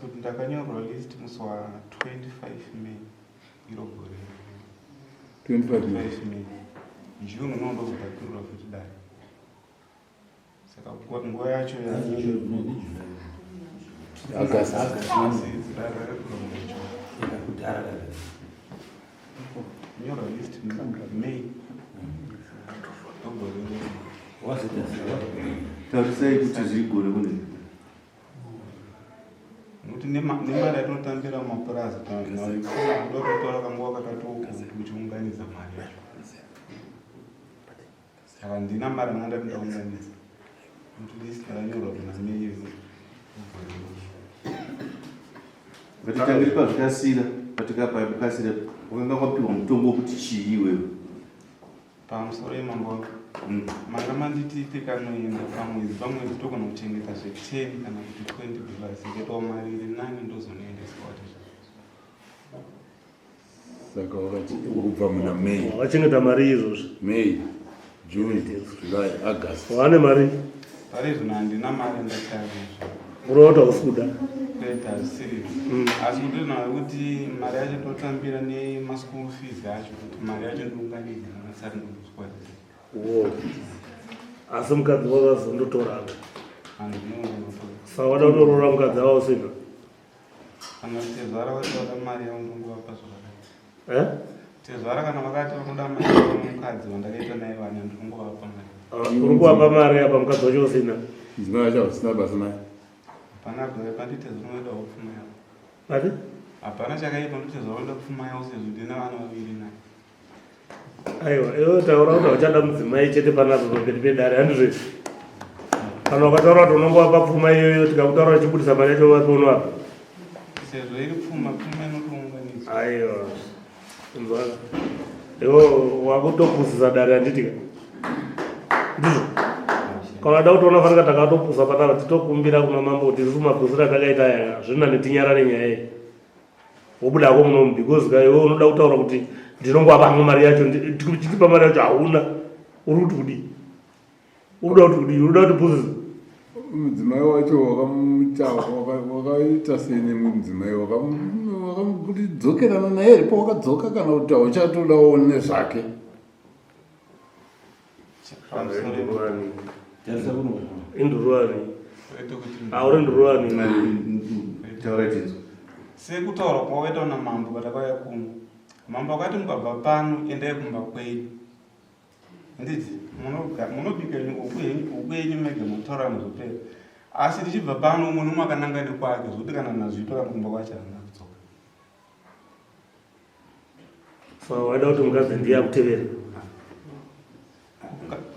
Kuti ndakanyorwa list musi wa 25 May iro gore. 25 May. 25 May. June uno ndozopapirwa futi dare. Saka nguva yacho ya August. Dare rekuronga icho. Nyorwa list May. Ndogore rino. Tarisai kuti zvigore kune. Nokuti nemari yatinotambira mumapurazi ndototora kanguva kakati uku uchiunganidza mari yacho. Saka handina mari yanga ndati ndaunganidza. Nokuti list yakanyorwa kuna May wegore rino. Ngatitangire pazvikasira patikapakasira wakanga wapiwa mutongo wekuti chii iwewe. Pamusoro yemambo manga manditi tikanoenda pamwedzi pamwedzi togona kuchengeta zve 10 kana kuti $20, ikaitawo mari iri nani ndozonoendeswa kuti. Saka wakati kubva muna May. Wakachengeta mari izvozvi? May, June, July, August. Wane mari? Pari zvino handina mari yandatanga. Urova kuti hausi kuda? Kwete, hazvisiri. Asi kuti kuti mari yacho ndotambira nemaschool fees acho, kuti mari yacho ndiunganidze ndingasati ndozvikwanisa. Wo. Asi mukadzi wakazondotorana? Handinonotora. Saka wada kutoroora mukadzi ava usina? Kana tezvara vati vada mari yavo, ndongovapa zvakadai. Eh? Tezvara kana vakati vanoda mari yavo, mukadzi wandakaita naye vana, ndinongovapa mari. Ah, uri kuvapa mari apa mukadzi wacho usina? Mudzimai wacho hausina basa naye. Hapana bva panditi zvinodawo pfuma yavo. Ati? Hapana chakaipa nditi zvaunoda pfuma yavo sezvo ndine vana vaviri naye. Aiwa, iwe taura kuti hauchada mudzimai chete panapa pamberi pedare, handizvo izvi? Kana ukataura kuti unongovapa pfuma iyoyo, tikakutaura uchibudisa mari yacho vapi unovapa? Sezvo iri pfuma, pfuma inotounganidzwa. Aiwa, inzwaka. Iwe wakutopusisa dare, handiti ka? Ndizvo? Kana wada kuti unofanika takatopusa panapa, titokumbira kuna mambo kuti isusu mapusiro atakaita aya zvina netinyarare nyaya iyi. Wobudako munomu because ka iwe unoda kutaura kuti ndinongovapa hangu mari yacho, tichipa mari yacho hauna. Uri kuti kudii? Uri kuda kuti kudii? Uri kuda kuti pusisa? Mudzimai wacho wakamuita wakaita sei nemudzimai wakamuti naye here pawakadzoka, kana kuti hauchatodawo nezvake? Indurwani. Indurwani. Auri ndurwani. Taura tinzwa. Sekutaura kwawakaita namambo patakauya kuno, mambo akati mukabva pano endai kumba kwenyu, handiti munobika huku yenyu mega, motaura muzopera. Asi tichibva pano umwe nomwe akananga nekwake, zvokuti kana nazvipo kana kumba kwacho haana kudzoka. So waida kuti mukadzi ndiye akutevere?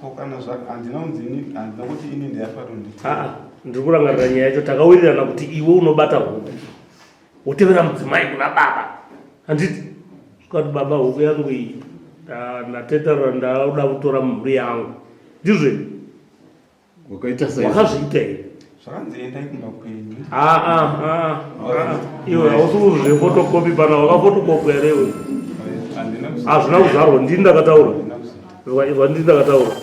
Ko kana handina kunzi ini, handina kuti ini ndeyafatondi. Aa, ndiri kurangarira nyaya yacho. Takawirirana kuti iwe unobata huku, wotevera mudzimai kuna baba, handiti? Zvikati baba, huku yangu iyi ndateterera, ndauda kutora mhuri yangu, ndizvo here? Wakaita sei? Wakazviita here? Zvakanzi endai kumba kwenyu. Aa, aa, aa, iwe hausi kuzvifotokopi pana wakafotokopwa here iwe? Handina. Hazvina kuzvarwa, ndini ndakataura. Handina kuzviita. Izwa, ndini ndakataura,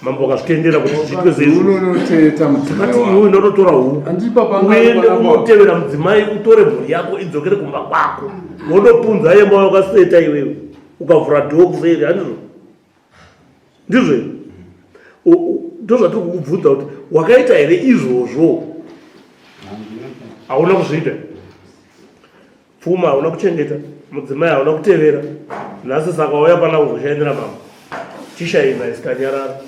mambo akazvitendera kuti zviitwe seizvo. Unonoteta mudzimai Tikati iwe wako. unototora huku Handipa panga uende panapa. unotevera mudzimai, utore mhuri yako idzokere kumba kwako, wondopunza yemba wakaseta iwewe, ukavhura dhoo kuseri, handizvo? Ndizvo here? Ndozvatiri kukubvunza kuti wakaita here izvozvo? Handina. Hauna kuzviita. Pfuma hauna kuchengeta, mudzimai hauna kutevera. Nhasi saka wauya pana kuzoshainira mambo? Chishaina, isi tanyarara.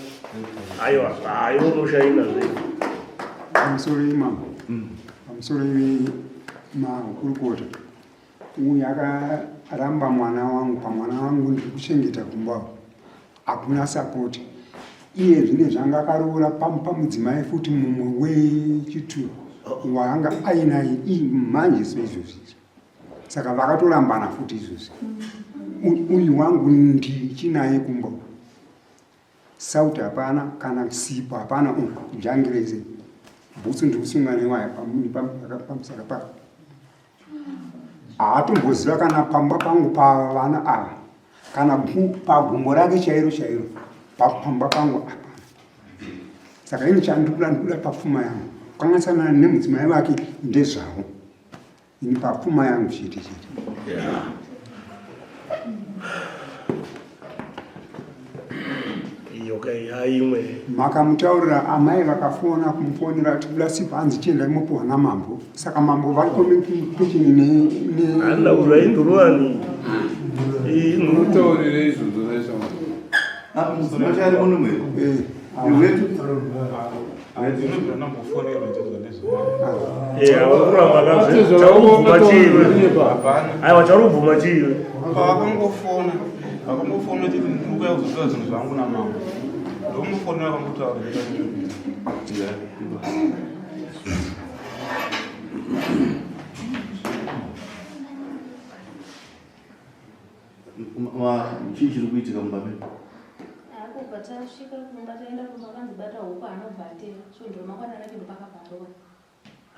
Aiwa, haiwa, unoshaina zve. Pamusoro imambo, pamusoro makurukota, uyu akaramba mwana wangu. Pamwana wangu ndiri kuchengeta kumba, hakuna support. Iye zvine zvanga akaroora pamudzimai futi mumwe wechitu waanga ainaye manje seizvozvi. Saka vakatorambana futi izvozvi. Uyu wangu ndichinaye kumba, sauti hapana, kana sipo hapana, jangireze bhutsu ndiri kusunga newaya pamusaka pake. Haatomboziva kana pamba pangu pavana ava, kana pagumbo rake chairo chairo pamba pangu hapana. Saka ini chandikuda, ndikuda papfuma yangu. Kukanganisana nemudzimai vake ndezvavo. Ini papfuma yangu chete chete. Iyo kai imwe. Makamutaurira amai vakafona kumufonera kuti kuda sipo hanzi chiendai mopiwa namambo. Saka mambo vari communication ne Handina kuzwa indurwani. Unotaurire izvozvo naishamwari. Ah, mudzimai wacho ari muno here? Eh, Iwetu? Ndinobvira ndambofonerwa ndizvo nezvo. Eh, akuramba kazve. Chaurubvuma chiiwe. Hapana. Aiwa chaurubvuma chiiwe. Pavakangofona, vakangofona chiti ndiri kuuya kuzotora zvinhu zvangu namambo. Ndomufonera vangotaura Yeah. Chii chiri kuitika mumba medu? Akubva tasvika kumba, taenda kumba, kanzi bata huku, anobva atera svondo ramangwana rake ndopakabva arowa.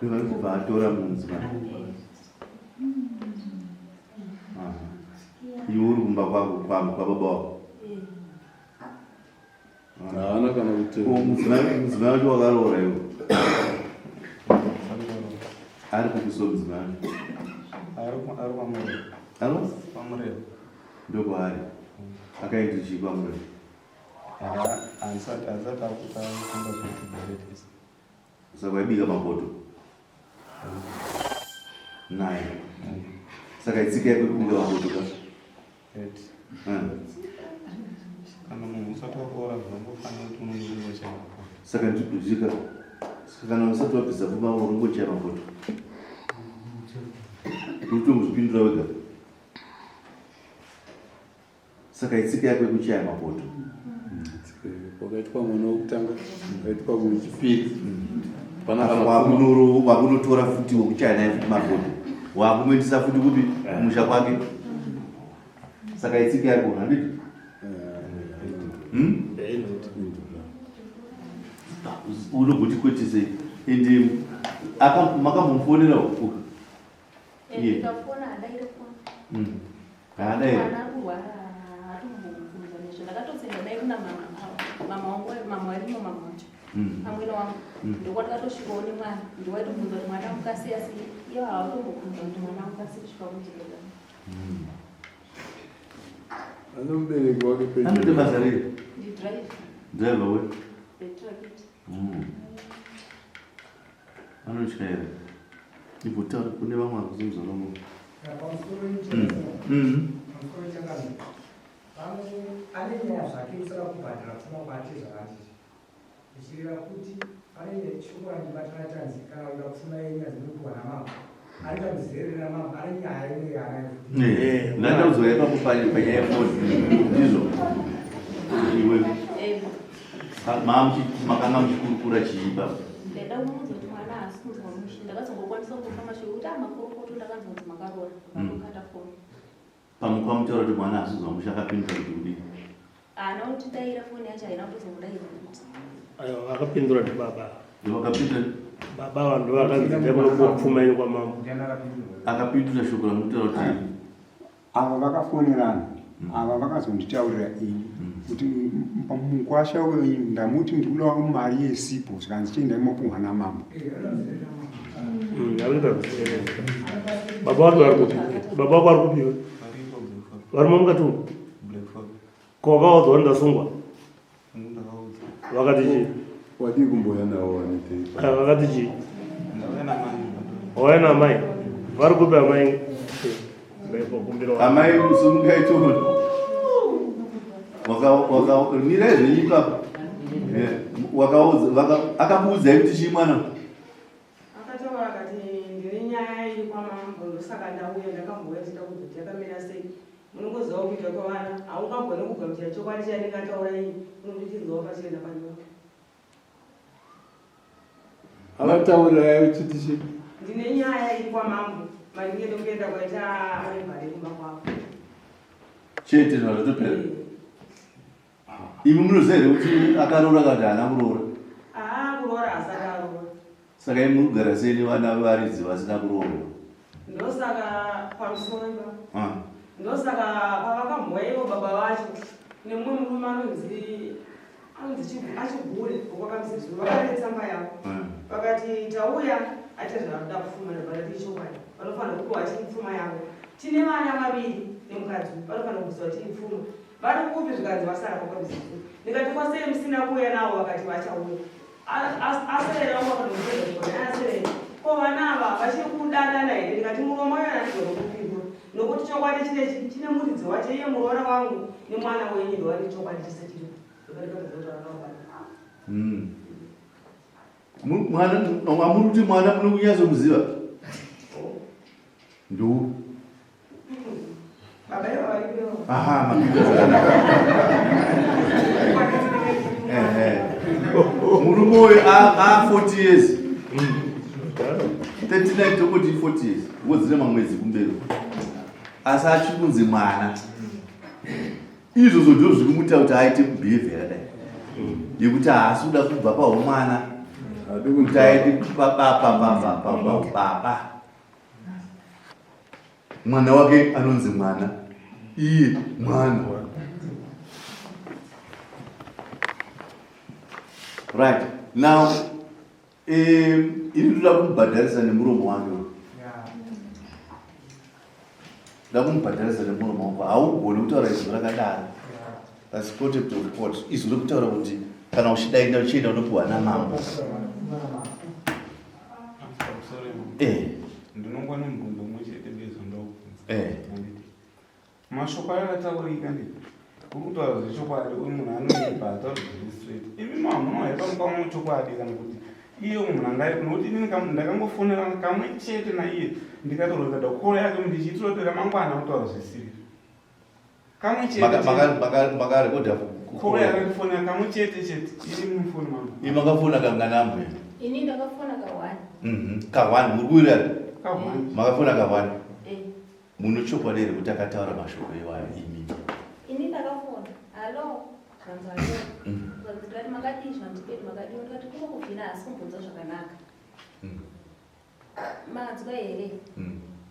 Vari kubva atora mudzimai. Iwe uri kumba kwako kwababa wako. Haana kana kuti. Ko mudzimai wacho wakaroora iwe? Ari kupi mudzimai wacho? Ari kwaMurehwa. Alo? KwaMurehwa. Ndokwaari. Akaita chii kwaMurehwa? Haasati akutanga zvekuti. Saka waibika mapoto naye. Saka itsika yako kubika mapoto ka? Kana munhu usati waroora zvinongofanira kuti unongochaya mapoto. Saka ndikuzvika. Saka kana usati wabvisa pfuma unongochaya mapoto. Unotongozvipindura wega. Saka itsika yako yekuchaya mapoto. Wakaitwa mwana wekutanga, wakaitwa wechipiri. Pana kana pfuma. Wakunotora futi wekuchaya naye futi mapoto. Wakumuendesa futi kupi? Kumusha kwake. Saka itsika yako handiti? Hmm? Unogoti kwete sei? Ende makambomufonera uku? Iye. Ndikafona hadaire foni. Haadaire. Mwana ari kurwara, haatombobvunza nezvo. Ndakatosenda dai kuna mama ava. Mama wangu, mama varimo, mama wacho. Amwene wangu. Ndokwandakatosvikawo nemwana. Ndiwaitobvunza kuti mwana mukasiya sei. Ivo havatombobvunza kuti mwana mukasiya kusvika kudzokera. Ane mubereki wake pedyo. Anoita basa rei? Ndidrive. Driver we? Retrakiti. Anotyaira. Ibvutaura kune vamwe vari kuzomuzoromo. Pamusoro. Pamusoro changamire. Pamwe ane nyaya zvake usaka kubhadhara pfuma kwatezvaratiti. Zvichireva kuti pane shoko randibatana tanzi kana uda pfuma yenyu yazinopiwa namambo. Anoita muzere namambo, ane nyaya imwe yaanayo futi. Ndandaudzwa ipapo panyaya yefoni. Ndizvo. Iwe. Makanga muchikurukura chii ipapo? Ndaida kumuudza kuti mwana haasi kunzwa mushe. Ndakazongokwanisa kungopa mashoko kuti amakorokoto, ndakanzwa kuti makaroora. Vakakata foni. Pamukwamutaura kuti mwana haasi kunzwa mushe, akapindura kuti kudii? Haana kutidaira, foni yacho haina kutozomudaira futi. Aiwa, akapindura ndibaba. Ndovakapindura. Baba vanhu vakanzi ndai munopiwa pfuma yenyu kwamambo. Ndiani akapindura? Akapindura shoko ramutaura kuti Ava vakafonerana, ava vakazonditaurira ini kuti mukwasha wenyu ndamuti ndikuda mari yesipo, zvikanzi chiendai mopuhwa namambo. Arikuita zvisere. Baba vake vari kupi? Baba vako vari kupi iwe? Varipo Blackford. Varimo mukati umu? Blackford. Ko wakaudzwa kuti ndasungwa? Ndakaudzwa. Vakati chii? Wadii kumboya nawo wanite? Ah, vakati chii? Ndauya namai. Wauya namai? Vari kupi amai? Ndaipokumbira. Amai, sumukai tione. Mirai zvenyu ipapo. Akakuudzai kuti chii mwana? Akataura akati ndine nyaya iri kwamambo, ndosaka ndauya. Ndakambouya ndichida kuzoti yakamira sei. Munongoziva kuita kwevana, haungagoni kugamuchira chokwadi chanenge ataura iyi, unondochinzwawo pachena panyora. Avataurira uchiti chii? Ndine nyaya iri kwamambo maringe nekuenda kwaita maivhare kumba kwavo. Chete, zvazvatopera. Imi munoziva here kuti akaroora kana kuti haana kuroora? Haa, kuroora asati aroora. Saka imi muri kugara sei nevana varidzi vasina kuroorwa? Ndosaka pamusoro ipa. Ah. Ndosaka pavakamboya ivo baba vacho nemumwe murume anonzi Achigure wokwakamuzezuru, vakarere tsamba yavo. Vakati tauya aita zvaanoda kufuma, ndobva tati ichokwadi vanofanira. kupiwa chii pfuma yavo tine vana vaviri nemukadzi vanofanira kubviswa chii pfuma vari kupi zvikanzi vasara kwakabviswa ndikati kwasei musina kuuya navo vakati vachauya aserera wangu akatomuaa aserera ko vana ava vachiri kudanana here ndikati muromo wayo andigona kupindura nokuti chokwadi chine chine muridzi wacho iye muroora wangu nemwana wenyu ndowani chokwadi chese chiri hmm. Mwana amuri kuti mwana muno kunyatsomuziva ndu aha murume uyu a 40 years 39 tokoti 40 years wodzine mamwedzi kumberi asi achiri kunzi mwana Izvozvo ndizvo zviri kumuita kuti aite behavior yakadai yekuti haasi kuda kubva pahumwana kuti aende pababa. Mwana wake anonzi mwana, iye mwana. Right now, ini ndoda kumubhadharisa nemuromo wake ndoda kumubhadharisa nemuromo wako haugoni kutaura izwi rakadaro thats contempt of court izwi rekutaura kuti kana uchida enda uchienda unopiwa namambo eh. ndinongwa nemubvunzo mumwe chete bezo ndokubvunza eh. Mashoko ayo akataurika ndi uri kutaura zvechokwadi uyu munhu anonyepa atauri zviri straight imi mamunohaya pamukamwa chokwadi kana kuti iye munhu angari nokuti inini ndakangofonera kamwe chete naiye ndikatorekada koro yake ndichiitira kuti ramangwana kutaura zvisiri kamwe chetemakarekodha koro yakandifonera kamwe chete chete iri mufoni mangu imi makafona kangani ambuya ini ndakafona kahwani mhm. kahwani muri kuwirirana kahwani makafona kahwani eh. Mune chokwadi here kuti akataura mashoko iwayo imi? Ini ndakafona. Hello. Zvanzi hello. Zvanzi ndikati makadii zvanzi kwedu makadii ndikati kuno kubvira asi kumbonzwa zvakanaka. Manzwa here?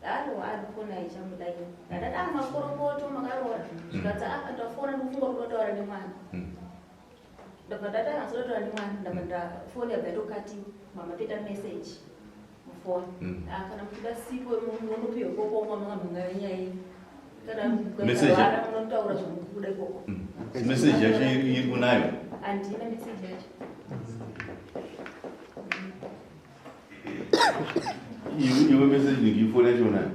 Halo ari kufona ichamuda iyo. Ndadada ah, makorokoto makaroora. Zvikanzi ah ndafona ndikufunga kuti ndotaura nemwana. Ndabva ndati ah ndotaura nemwana ndabva ndafoni yabva yatokatiwa. Mama toita message. mufoni mm. ah, kana muchida sipo munopiwa ikoko kwamakambanga nyaya iyi kana mukarwara munotaura zvamukuda ikoko mm. message yacho iri kunayo handina message yacho iwe message ndikifona yacho unayo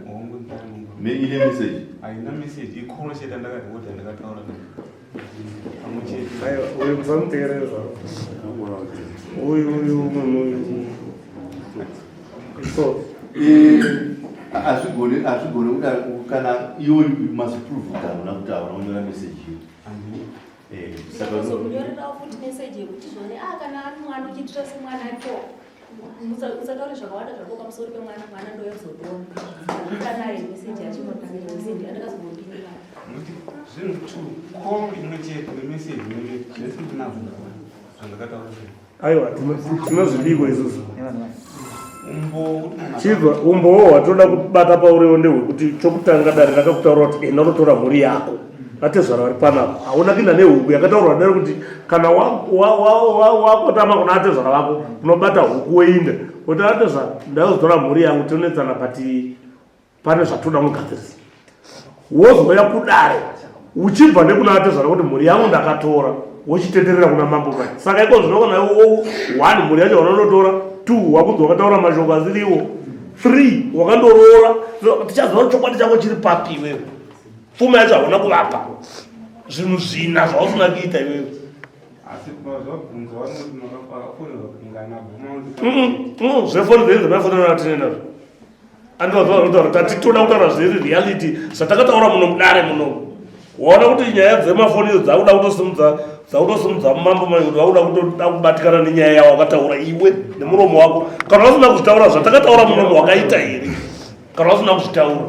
ine message haina message ikoro chete ndakarekodha ndakataura Aiwa, uyu musamuteerere zvaro. Uyu uyu munhu uyu. So, eh, hazvigoni hazvigoni kudaro kana iwe must prove kuti hauna kuti hauna kunyora message iyo. Eh, saka unozokunyorerawo futi message yekuti zvone ah kana ari mwana uchiitira semwana aripo musataure zvakawanda zvako pamusoro pemwana mwana ndoyozodona kanaye meseji yacho meseji andakazongopindura zvinhu two call imwe chete nemeseji imwe chete zvese ndinazvo zvandakataura aiwa tinozvidiko isusu chibva umbowo hwatoda kubata pauriwo ndehwekuti chokutanga dare rakakutaura kuti enda unotora mhuri yako vatezvara vari panapa hauna kuenda nehuku yakataurwa dare kuti kana wakotama kuna atezvara vako unobata huku woinda kuti atezvara ndaizotora mhuri yangu tionetsana but pane zvatoda kugadzirisa wozouya kudare uchibva nekuna atezvara kuti mhuri yangu ndakatora wochiteterera kuna mambo mai saka iko zvino kana one mhuri yacho wanonotora two wakunzi wakataura mashoko asiriwo three wakandoroora tichaziva chokwadi chako chiri papi iwewe pfuma yacho hauna kuvapa zvinhu zvina zvausina kuita iwewe zvefoni zvenyu zvamafonera atine nazvo andivazvaanotaura tatitoda kutaura zviri reality zvatakataura muno mudare muno waona kuti nyaya dzemafoni idzo dzakuda kutosimudza dzakutosimudza mambo mai kuti vakuda kutoda kubatikana nenyaya yawo wakataura iwe nemuromo wako kana usina kuzvitaura zvatakataura munomo wakaita here kana usina kuzvitaura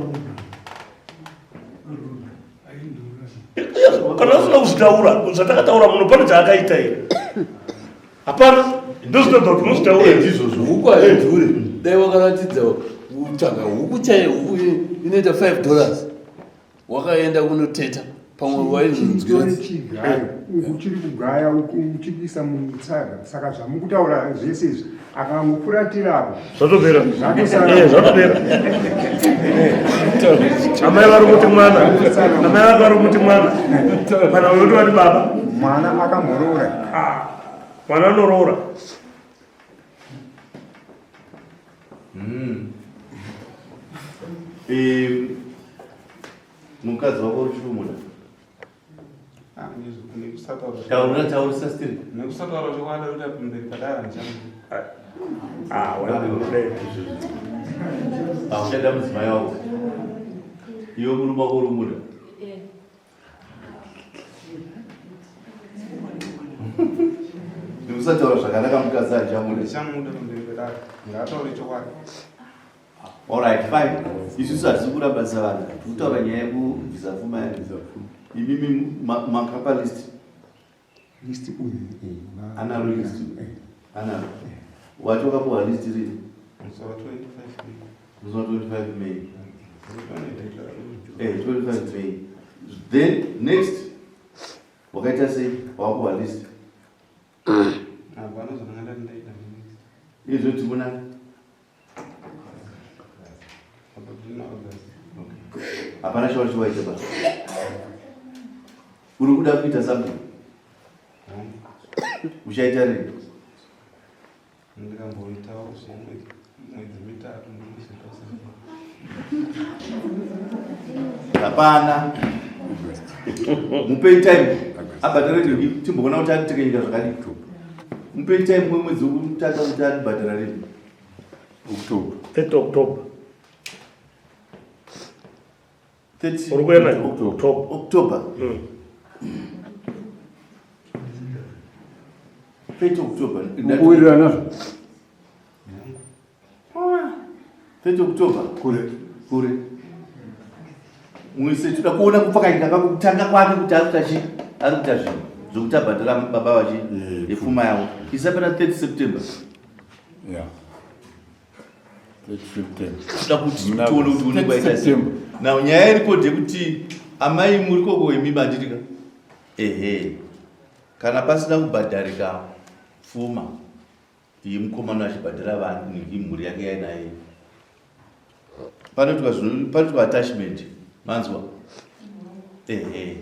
kana usina kuzvitaura zvatakataura muno pane chaakaita here hapana ndozvinoda kuti unozvitaura eh, ndizvozvo huku haidhure dai wakaratidza kutsvaga huku chaiyo huku inoita 5 dollars wakaenda kunoteta pamwe waizonzwira chigayo uku chiri kugaya uku uchikuisa mutsaga saka zvamukutaura zvese izvi akangofuratira apo zvatopera Zvatosara. Eh, zvatopera Amai vari kuti mwana. Amai vake vari kuti mwana. Kana uyo tovati baba. Mwana akamboroora. Ah, mwana anoroora. Mukadzi wako uri chirumuda. Ah, nekusataura Taura taurisa still. Nekusataura chokwadi kuti pamberi padara ndichamuda. Ah, wena. Hauchada mudzimai wako. Iwe murume wako uri kumuda. Nekusataura zvakanaka mukadzi achamuda. Ndichamuda pamberi pedare. Ngaataure chokwadi. Alright, fine. Isusu hatisi kuramba savanhu. Tiri kutaura nyaya yekubvisa pfuma yacho. Imimi makapa list. List uyu Anaro list. Anaro. Wacho wakapuwa list rini? Musi wa 25 May. Musi wa 25 May. 25 May. Then next wakaita sei? Wakapuwa list. Hapana zvandanga ndaita next. Izvo tikuna Apa tiri August. hapana chauri chiwaita basa. Uri kuda kuita something. Uchaita rini? Ndikamboitawo mwedzi mitatu ndikuzoita something. Hapana. Mupei time. Abhadhare rini? Timboona kuti anotekenyeka zvakadii. Mupei time mwemwedzi wekutanga kuti anobhadhara rini. October. 30 October. 30 Uri kuenda October. October. October. 30 October. Kuwirirana 30 October. kure. Kure. Mwise toda kuona kupfakanyika kwako kutanga kwake kuti ari kuita chii? Ari kuita zvinhu zvokuti abhadhara baba vachi yepfuma yavo. Isapera 30 September. Yeah. 30 September. Toda kuti Muna- tione kuti unenge waita sei. September. Now nyaya iripo ndeyekuti amai muri koko imi bandirika. Ehe. Kana pasina kubhadharika pfuma yemukomana achibhadhara vanhu mhuri yake yainaye. Panoitwa zvino panoitwa attachment. Manzwa? Ehe.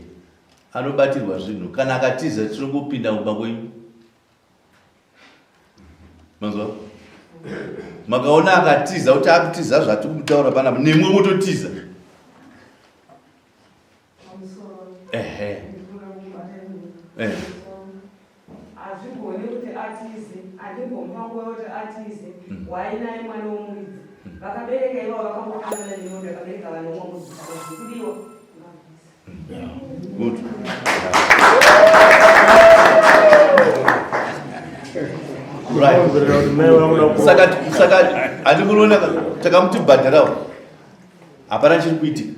Anobatirwa zvinhu kana akatiza tinongopinda mumba kwenyu. Manzwa? Makaona akatiza kuti akutiza zvatiri kutaura panapa nemwe mototiza. Ehe. Hazvigoni kuti atize, handimbomupa nguva yekuti atize. Wainaye mwana womuridzi. Vakabereka ivavo vakangofanana neni ndakabereka vana vomwe saka zvikudiwa ngabvise. Good. Right. Saka saka handikuona takamuti bhadharawo. Hapana chiri kuitika.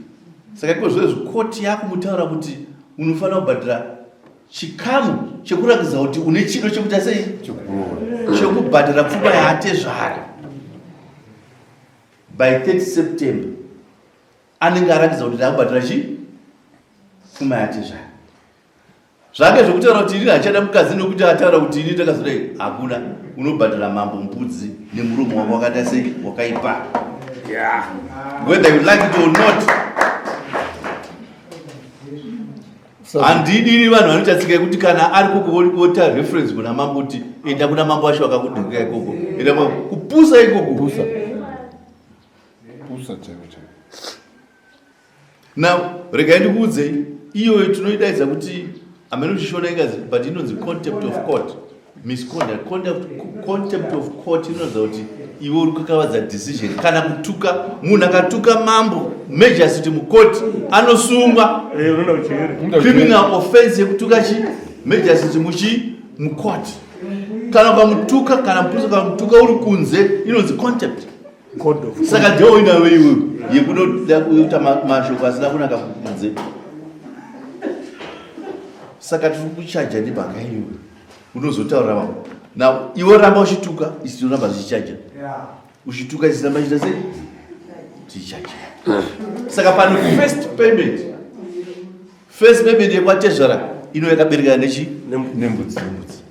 Saka iko zvezvi koti yakumutaura kuti unofanira kubhadhara chikamu chekuratidza kuti une chido chekuita sei? Chekubhadhara pfuma yaatezvara. By 30 September anenge aratidza kuti ndakubhadhara chi pfuma yaatezvara. Zvake zvekutaura kuti ini hachada mukadzi nokuti ataura kuti ini ndakazodai hakuna. Unobhadhara mambo mbudzi nemuromo wako wakaita sei wakaipa. Yeah. Whether you like it or not. Handidi ini vanhu vanoita tsika yekuti kana ari koko vota reference kuna mambo kuti enda kuna mambo wacho wakakudhikira ikoko. Enda mambo kupusa ikoko. Pusa. Pusa chaivo chaivo. Now, regai ndikuudzei, iyoyo tinoidaidza kuti hameno chishona ingazi, but inonzi contempt of court. Misconduct. Contempt, contempt of court inoratidza kuti iwe uri kukakavadza decision kana kutuka munhu akatuka mambo magistrate mukoti anosungwa. Unoenda kucheri. Criminal offense yekutuka chi magistrate muchi mukoti. Kana ukamutuka kana mupurisa ukamutuka uri kunze inonzi contempt. Saka ndiyo uinayo iwe yekunoda kuita mashoko asina kunaka kunze. Saka tiri kuchaja nemhaka iyoyo. Unozotaura vamwe. Now iwe ramba uchituka isu tinoramba tichichaja. Uchituka isu ramba tichiita sei? Tichichaja. Saka pano first payment. First payment yekwatezvara ino yakaberekana nechi? Nembudzi. Nembudzi.